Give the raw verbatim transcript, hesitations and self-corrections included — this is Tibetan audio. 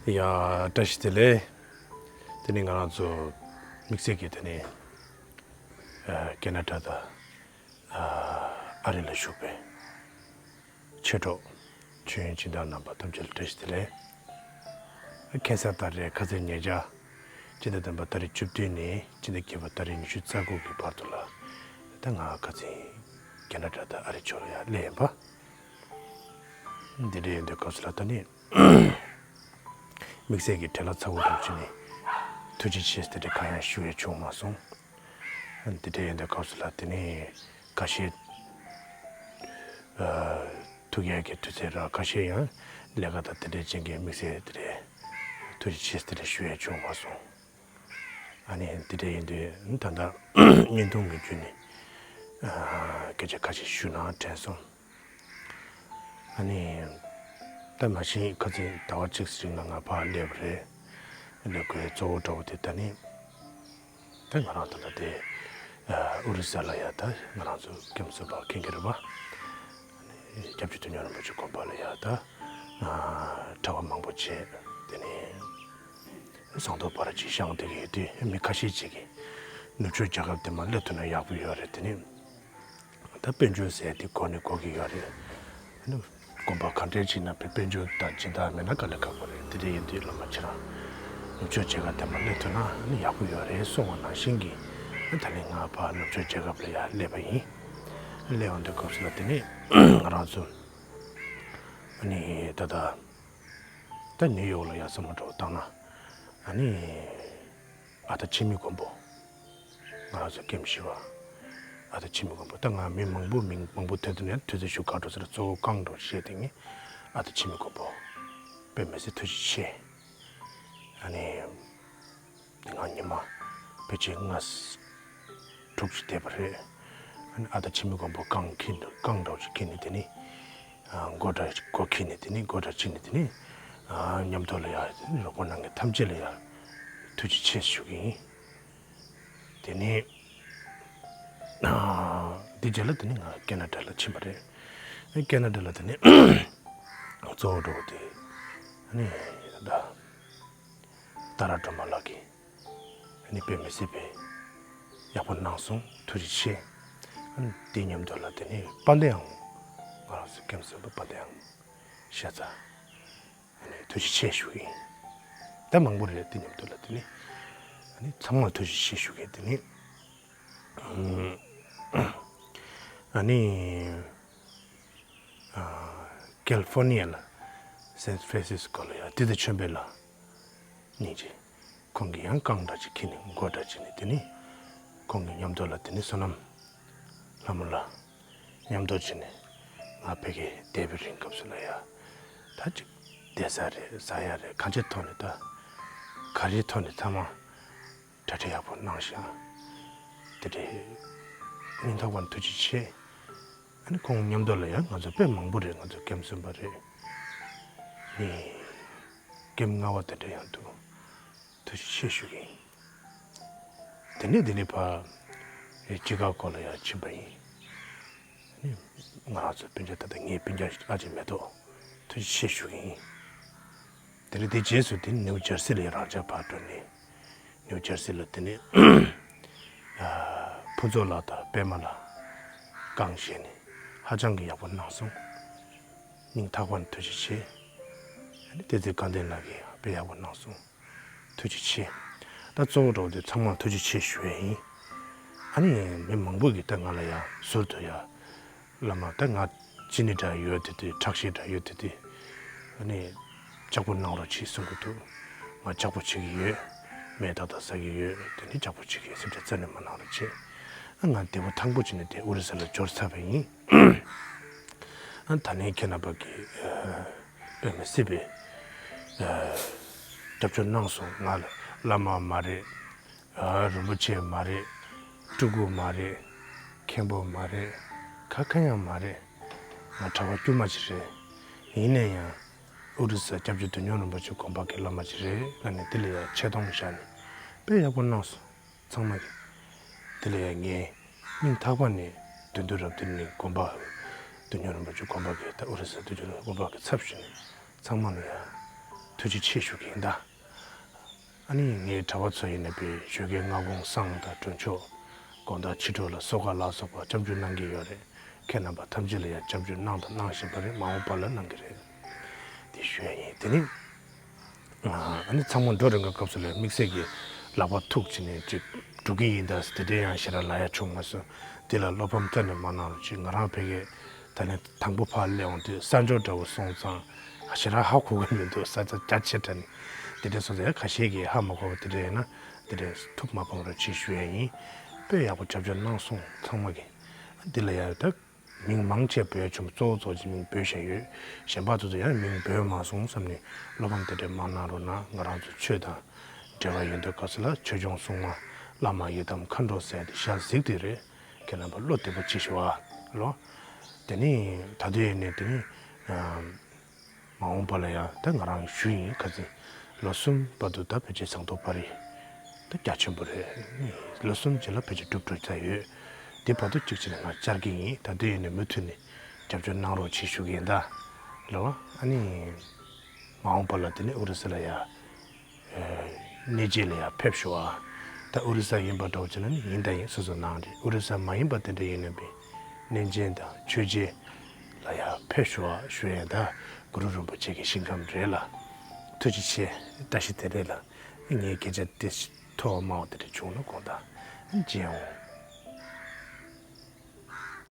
ཡ། བཀྲ་ཤིས་བདེ་ལེགས། དེ་ནི་ང་རང་ཚོ་དམིགས་བསལ་གྱི་དེ་ནི་ཨ་ཁེ་ན་ཌ་དང་ཨ་ཨ་རི་ལ་བཞུགས་པའི་ཆོས་གྲོགས་ཆོས་ཡོན་སྦྱིན་བདག་རྣམ་པ་ཐམས་ཅད་ལ་བཀྲ་ཤིས་བདེ་ལེགས། ཁ་སང་ད་རེས་ཁ་སང་ཉེ་ཆར་སྤྱི་ཟླ་བདུན་པ་ཏ་རིག་བཅུ་བདུན་ནས་སྤྱི་ཟླ་བརྒྱད་པ་ཏ་རིག་ཉི་ཤུ་རྩ་དགུ་གི་བར་དུ་ལ་ད་ང་ཁ་སང་ཁེ་ན་ཌ་དང་ཨ་རི་ཕྱོགས་ལ་ཡར་སླེབས་ཡིན་པ། འདི་འདྲ་ཡིན་དུས་སྐབས་སུ་ལ་ད་ནི་དམིགས་བསལ་གྱི་བྲེལ་བ་ཚ་བོ་འདྲ་བྱས་ནས་ཐུགས་རྗེ་ཆེ་ཟེར་དེ་གང་ཡང་ཞུ་ཡས་བྱུང་མ་སོང་། འདི་འདྲ་ཡིན་དུས་སྐབས་སུ་ལ་དེ་ནས་ཁ་ཤས་ཨ་ཐུག་ཡས་ཀྱི་དུས་ཚོད་རག་ཁ་ཤས་ཡང་ལས་ཀ་དང་དེ་འདྲ་ཅན་གྱི་དམིགས་བསལ་དེ་འདྲ་ཐུགས་རྗེ་ཆེ་ཟེར་དེ་འདྲ་ཞུ་ཡས་བྱུང་མ་སོང་། ཨ་ནི་འདི་འདྲ་ཡིན་དུས་ད་ལྟ་བརྙན་ཐུང་གི་བརྒྱུད་ནས་ཨ་སྐད་ཆ་ཁ་ཤས་ཞུ་ན་དྲན་སོང་། ཨ་ནི་ད་མ་གཞི་ཁ་སང་ཟླ་བ་གཅིག་རིང་ལ་ང་ཕར་སླེབས་པ་རེད། སླེབས་དགོས་གཙོ་བོ་འདྲ་བོ་དེ་ད་ནི་ད་ང་རང་ད་ལྟ་དེ་ཨ་ཨོ་རི་ས་ལ་ཡ་ད་ང་རང་ཚོ་ཀེམ་སུ་པ་མཁན་གྱི་རེད་པ། སྐྱབས་རྗེ་དོན་གཉེར་རིན་པོ་ཆེ་དགོན་པ་ལ་ཡ་ད་ཨ་གྲྭ་པ་མང་པོ་བྱས། དེ་ནས་ཟངས་མདོག་དཔལ་རི་ཅིག་བཞེངས་བསྡད་ཀྱི་ཡོད་དུས་མི་ཁ་ཤས་ཅིག་གིས་ནུབ་ཕྱོགས་རྒྱལ་ཁབ་དེ་མར་སླེབས་ཐུབ་ན་ཡག་པོ་ཡོད་རེད། དེ་ནས་ད་དཔལ་འབྱོར་ཟེར་དེ་གོ་ནི་གོ་གི་ཡོད་རེད། ཨ་ནི་དགོན་པ་ག་འདྲས་ཅིག་ན་དཔེ་དཔལ་འབྱོར་དང་སྦྱིན་བདག་མེད་ན་དཀའ་ལས་ཁག་པོ་རེད། དེ་འདྲ་ཡིན་དུས་བླ་མ་ཁྱེད་རང་ནུབ་ཕྱོགས་རྒྱལ་ཁབ་དེ་མར་སླེབས་ཐུབ་ན་ཨ་ནི་ཡག་པོ་ཡོད་རེད་གསུངས་པ་ནང་བཞིན་གྱི་ཨ་ད་ལན་ང་ཕར་ནུབ་ཕྱོགས་རྒྱལ་ཁབ་ལ་ཡར་སླེབས་པ་ཡིན། སླེབས་ཡོང་དུས་སྐབས་སུ་ལ་དེ་ནས་ང་རང་ཚོ་ཨ་ནི་ད་ལྟ་ད་ནིའུ་ཡོག་ལ་ཡར་བསམ་བློ་འདྲ་བོ་བཏང་ན་ཨ་ནི་ཨ་སྟག་འཆི་མེད་མགོན་པོ། ང་རང་ཚོ་ཀེམ་བཞི་པ་ཨ་སྟག་འཆི་མེད་མགོན་པོ། ད་ང་མི་མང་པོ་མིང་མང་པོ་ཐོན་ཐུབ་ནས་དུས་ཚོད་ཞུ་ཁག་འགྲོ་ཟེར། གཙོ་བོ་རྐང་འགྲོ་བཤད་དེ་ངས་ཨ་སྟག་འཆི་མེད་མགོན་པོ་དཔེ་མི་སྲིད་ཐུགས་རྗེ་ཆེ། ཨ་ནི་ང་ཉི་མ་ཕལ་ཆེར་ལྔ་དྲུག་ཅིག་བསྡད་པ་རེད། ཨ་ནི་ཨ་སྟག་འཆི་མེད་མགོན་པོ་རྐང་འཁྱེར་རྐང་འདྲ་བོ་ཅིག་འཁྱེར་ནས་དེ་ནི་ཨ་མགོ་སྐྲ་མགོ་འཁྱེར་ནས་དེ་ནི་མགོ་སྐྲ་ཕྱིས་ནས་དེ་ནི་ཨ་མཉམ་དུ་ལ་ཡ་རོགས་པ་གནང་མཁན་ཐམས་ཅད་ལ་ཡ་ཐུགས་རྗེ་ཆེ་ཞུ་གི་ཡིན། དེ་ནས་ཨ་འདི་རྗེས་ལ་དེ་ནས་ང་ཁེ་ན་ཌ་ལ་ཕྱིན་པ་རེད། ཁེ་ན་ཌ་ལ་དེ་ནས་གཙོ་བོ་འགྲོ་བ་དེ་ཨ་ནི་ད་ཏཱ་ར་སྒྲོལ་མ་ལགས་ཀྱིས་ཨ་ནི་དཔེ་མི་སྲིད་པའི་ཡག་པོ་གནང་སོང་། ཐུགས་རྗེ་ཆེ། ཨ་ནི་དེ་མཉམ་དུ་ལ་དེ་ནས་དཔལ་ལྡན་ཨང་ང་རང་ཚོ་ཀེམ་སུ་པ་དཔལ་ལྡན་ཨང་ཤ་ཚ། ཨ་ནི་ཐུགས་རྗེ་ཆེ་ཞུ་གི་ཡིན། ད་མང་པོ་རེད། དེ་མཉམ་དུ་ལ་དེ་ནི་ཨ་ནི་ཚང་མར་ཐུགས་རྗེ་ཆེ་ཞུ་གི་དེ་ནི། ཨ་ནི་ཨ་ཀལ་ཧྥོར་ནི་ཡ་ལ་སན་ཧྥ་རན་སིས་ཀོ་ལ་ཡ་ཏི་ཏི་ཆོས་འཕེལ་ལགས་སྙིང་རྗེ། ཁོང་གིས་ཡང་རྐང་འདྲ་ཅིག་འཁྱེར་ནས་མགོ་འདྲ་ཅིག་ནས་དེ་ནི་ཁོང་གི་མཉམ་དུ་ལ་དེ་ནི་བསོད་ནམས་ལྷ་མོ་ལགས་མཉམ་དུ་བྱས་ནས་ང་ཕ་གིར་བསྡད་པའི་རིང་སྐབས་སུ་ལ་ཡ་ད་ཅིག་བསྡད་ས་རེད་ཟ་ཡ་རེད་གང་ཅིའི་ཐོག་ནས་ད་ག་རེའི་ཐོག་ནས་ཚང་མ་གྲ་སྒྲིག་ཡག་པོ་གནང་ཤག་དེ་འདྲའི་སྙིང་ཐག་པ་ནས་ཐུགས་རྗེ་ཆེ། ཨ་ནི་ཁོང་མཉམ་དུ་ལ་ཡང་ང་ཚོ་དཔེ་མང་པོ་རེད། ང་ཚོ་ཀེམ་གསུམ་པ་རེད། ནི་ཀེམ་ལྔ་པ་དེ་འདྲ་ཡང་འདུག་ཐུགས་རྗེ་ཆེ་ཞུ་གི་ཡིན། དེ་ནས་དེ་ནས་ཕར་ཅི་ཀ་གོ་ལ་ཡང་ཕྱིན་པ་ཡིན། ནི་ང་རང་ཚོ་སྤུན་ཀྱག་ད་ལྟ་ངའི་སྤུན་ཀྱག་ཨ་ཅེ་མེ་ཏོག་ཐུགས་རྗེ་ཆེ་ཞུ་གི་ཡིན། དེ་ནས་དེ་རྗེས་སུ་དེ་ནིའུ་ཇར་སི་ལ་ཡང་རང་ཅག་ཕར་འགྲོ་ནས། ནིའུ་ཇར་སི་ལ་དེ་ནས་ཨ་ཕུན་ཚོགས་ལགས་དང་པད་མ་ལགས་རྐང་བཞེས་ནས་ཧ་ཅང་གི་ཡག་པོ་གནང་སོང་། སྙིང་ཐག་པ་ནས་ཐུགས་རྗེ་ཆེ། ཨ་ནི་བསྟན་འཛིན་དགའ་ལྡན་ལགས་ཀྱིས་ཡང་དཔེ་ཡག་པོ་གནང་སོང་། ཐུགས་རྗེ་ཆེ། ད་གཙོ་བོ་འགྲོ་བ་དེ་ཚང་མར་ཐུགས་རྗེ་ཆེ་ཞུ་ཡས་ཡིན། ཨ་ནི་མི་མང་པོ་གིས་ད་ང་ལ་ཡང་ཟུར་དུ་ཡ། བླ་མ་ད་ང་ཅི་ནས་འདྲ་ཡོད་དེ་དེ་ཁྲག་ཤེད་འདྲ་ཡོད་དེ་དེ། ཨ་ནི་ལྕགས་པོ་གནང་རོགས་བྱེད་གསུང་གི་འདུག་ང་ལྕགས་པོ་བྱེད་ཀྱི་ཡོད། མེ་ཏག་ཏག་ཟ་གི་ཡོད། དེ་ནི་ལྕགས་པོ་བྱེད་ཀྱི་ཡོད་སེམས་ཁྲལ་རྩ་ནས་མ་གནང་རོགས་བྱེད། ཨ་ང་བདེ་པོ་ཐང་པོ་བྱས་ནས་དེ་ཨོ་རི་ས་ལ་འབྱོར་ཚར་བ་ཡིན། ཨ་ད་ལན་ཁྱེད་རྣམ་པ་གིས་ཨ་དཔེ་མི་སྲིད་པའི་ཨ་རྒྱབ་སྐྱོར་གནང་སོང་། ང་ལ་བླ་མ་མ་རེད། ཨ་རིན་པོ་ཆེ་མ་རེད། སྤྲུལ་སྐུ་མ་རེད། མཁན་པོ་མ་རེད། ག་ག་ཡང་མ་རེད། ང་གྲྭ་པ་དཀྱུས་མ་ཅིག་རེད། ཡིན་ན་ཡང་ཨོ་རི་ས་སྐྱབས་རྗེ་དོན་གཉེར་རིན་པོ་ཆེ་དགོན་པ་གི་བླ་མ་ཅིག་རེད་ལབ་ནས་དེ་ལ་ཡང་ཆེ་མཐོང་བཞག་ནས་དཔེ་ཡག་པོ་གནང་སོང་། ཚང་མ་གིས་དེ་ལ་ཡང་ངས་སྙིང་ཐག་པ་ནས་བདུད་འདུལ་རབ་བརྟན་གླིང་དགོན་པ་དོན་གཉེར་རིན་པོ་ཆེ་དགོན་པ་གི་ད་ཨོ་རི་ས་དོན་གཉེར་དགོན་པ་གི་ཚབ་ཞུས་ནས་ཚང་མ་ལ་ཡང་ཐུགས་ ཐུགས་རྗེ་ཆེ་ཞུ་གི་ཡིན་ད། ཨ་ནི་ངའི་གྲྭ་པ་ཚོ་ཡིན་ན་པའི་ཞོགས་ཀའི་སྔ་དགོང་བསང་དང་མགྲོན་ཆོག་དགོང་དག་ཕྱི་དྲོ་ལ་གསོལ་ཁ་ལ་སོགས་པ་སྐྱབས་འཇུག་གནང་གི་ཡོད་རེད། ཁྱེད་རྣམ་པ་ཐམས་ཅད་ལ་ཡང་སྐྱབས་འཇུག་གནང་དང་གནང་བཞིན་པ་རེད། མ་འོངས་པ་ལ་གནང་གི་རེད། དེ་ཞུ་ཡ་ཡིན། དེ་ནི། ཨ་ནི་ཚང་མ་འགྲོ་རན་ག་སྐབས་སུ་ལ་དམིགས་བསལ་གྱི་ལག་པ་ཐུག་བྱས་ནས་ཅིག་འགྲོ་གི་ཡིན་ད་ཟེར་དེ་འདྲའི་ཡང་ཞེ་དྲག་ལབ་ཡ་བྱུང་མ་སོང་། དེ་ལ་བློ་ཕམ་གཏན་ནས་མ་གནང་རོགས་གྱིས། ང་རང་ཕ་གིར་ད་ནི་དང་པོ་ཕར་སླེབས་འོང་དུས་གསར་འབྱོར་འདྲ་བོ་སོང་ཙང་ཞེ་དྲག་ཧ་གོ་གི་མི་འདུག་ས་ཆ་རྒྱ་ཆེ་དྲགས་ནས། དེ་འདྲ་སོང་ཙང་ཡང་ཁ་ཤས་ཀྱིས་ཧ་མ་གོ་བ་དེ་འདྲ་ཡིན་ན་དེ་འདྲ་ཐུགས་མ་ཕམ་རོགས་གྱིས་ཞུ་ཡ་ཡིན། དཔེ་ཡག་པོ་རྒྱབ་སྐྱོར་གནང་སོང་ཚང་མ་གིས། འདི་ལ་ཡང་ད། མིང་མང་ཆེ་བོས་བྱུང་། གཙོ་བོ་གཙོ་ཆེ་མིང་བོས་བཞག་ཡོད། གཞན་པ་ཚོ་ཚོ་ཡང་མིང་བོས་མ་སོང་བསམ་ནས་བློ་ཕམ་དེ་འདྲ་མ་གནང་རོགས་གནང་། ང་རང་ཚོ་ཆོས་དང་འབྲེལ་བ་ཡོད་འདུག་སྐབས་སུ་ལ་ཆོས་སྐྱོང་སྲུང་མ་བླ་མ་ཡི་དམ་མཁའ་འགྲོ་ཟེར་དེ་ཞལ་གཟིགས་དེ་རེད། ཁྱེད་རྣམ་པ་བློ་བདེ་པོ་ཅིག་ཞུ་ཨ། ལོ། དེ་ནི་ད་དུང་ཡིན་ནས་དེ་ནི། མ་འོངས་པ་ལ་ཡང་ད་ང་རང་ཞུ་ཡིན། ཁ་སང་ལོ་གསུམ་བར་དུ་ད་ཕལ་ཆེར་ཟངས་མདོག་དཔལ་རི་ད་རྒྱ་ཆེན་པོ་རེད། ལོ་གསུམ་རྗེས་ལ་ཕལ་ཆེར་འགྲུབ་འགྲོ་ཚར་ཡོད། དེ་བར་དུ་གཅིག་བྱས་ནས་ང་བཅར་གྱི་ཡིན། ད་དུང་ཡིན་ནས་མུ་མཐུད་ནས་རྒྱབ་སྐྱོར་གནང་རོགས་བྱེད་ཞུ་གི་ཡིན་ད། ལོ། ཨ་ནི། མ་འོངས་པ་ལ་དེ་ནས་ཨོ་རི་ས་ལ་ཡ། གནས་མཇལ་ལ་ཡ་ཕེབས་ཤོག་ཨ། ད་ཨོ་རི་ས་ཡིན་པ་འདྲ་བོ་བྱས་ན་ནི་ཡིན་ད་ཡིན། སོ་སོ་གནང་རེད། ཨོ་རི་ས་མ་ཡིན་པ་དེ་འདྲ་ཡིན་ན་པའི་གནས་མཇལ་དང་ཆོས་མཇལ་ལ་ཡ་ཕེབས་ཤོག་ཨ་ཞུ་ཡ་ཡིན་ད། གུ་རུ་རིན་པོ་ཆེ་གི་ཞིང་ཁམས་རེད་ལ། ཐུགས་རྗེ་ཆེ། བཀྲ་ཤིས་བདེ་ལེགས་ལ། ངའི་སྐད་ཆ་དེ་ཐོག་མ་བ་དེ་འདྲ་བྱུང་ན་དགོངས་དག་མཇལ་འོང་།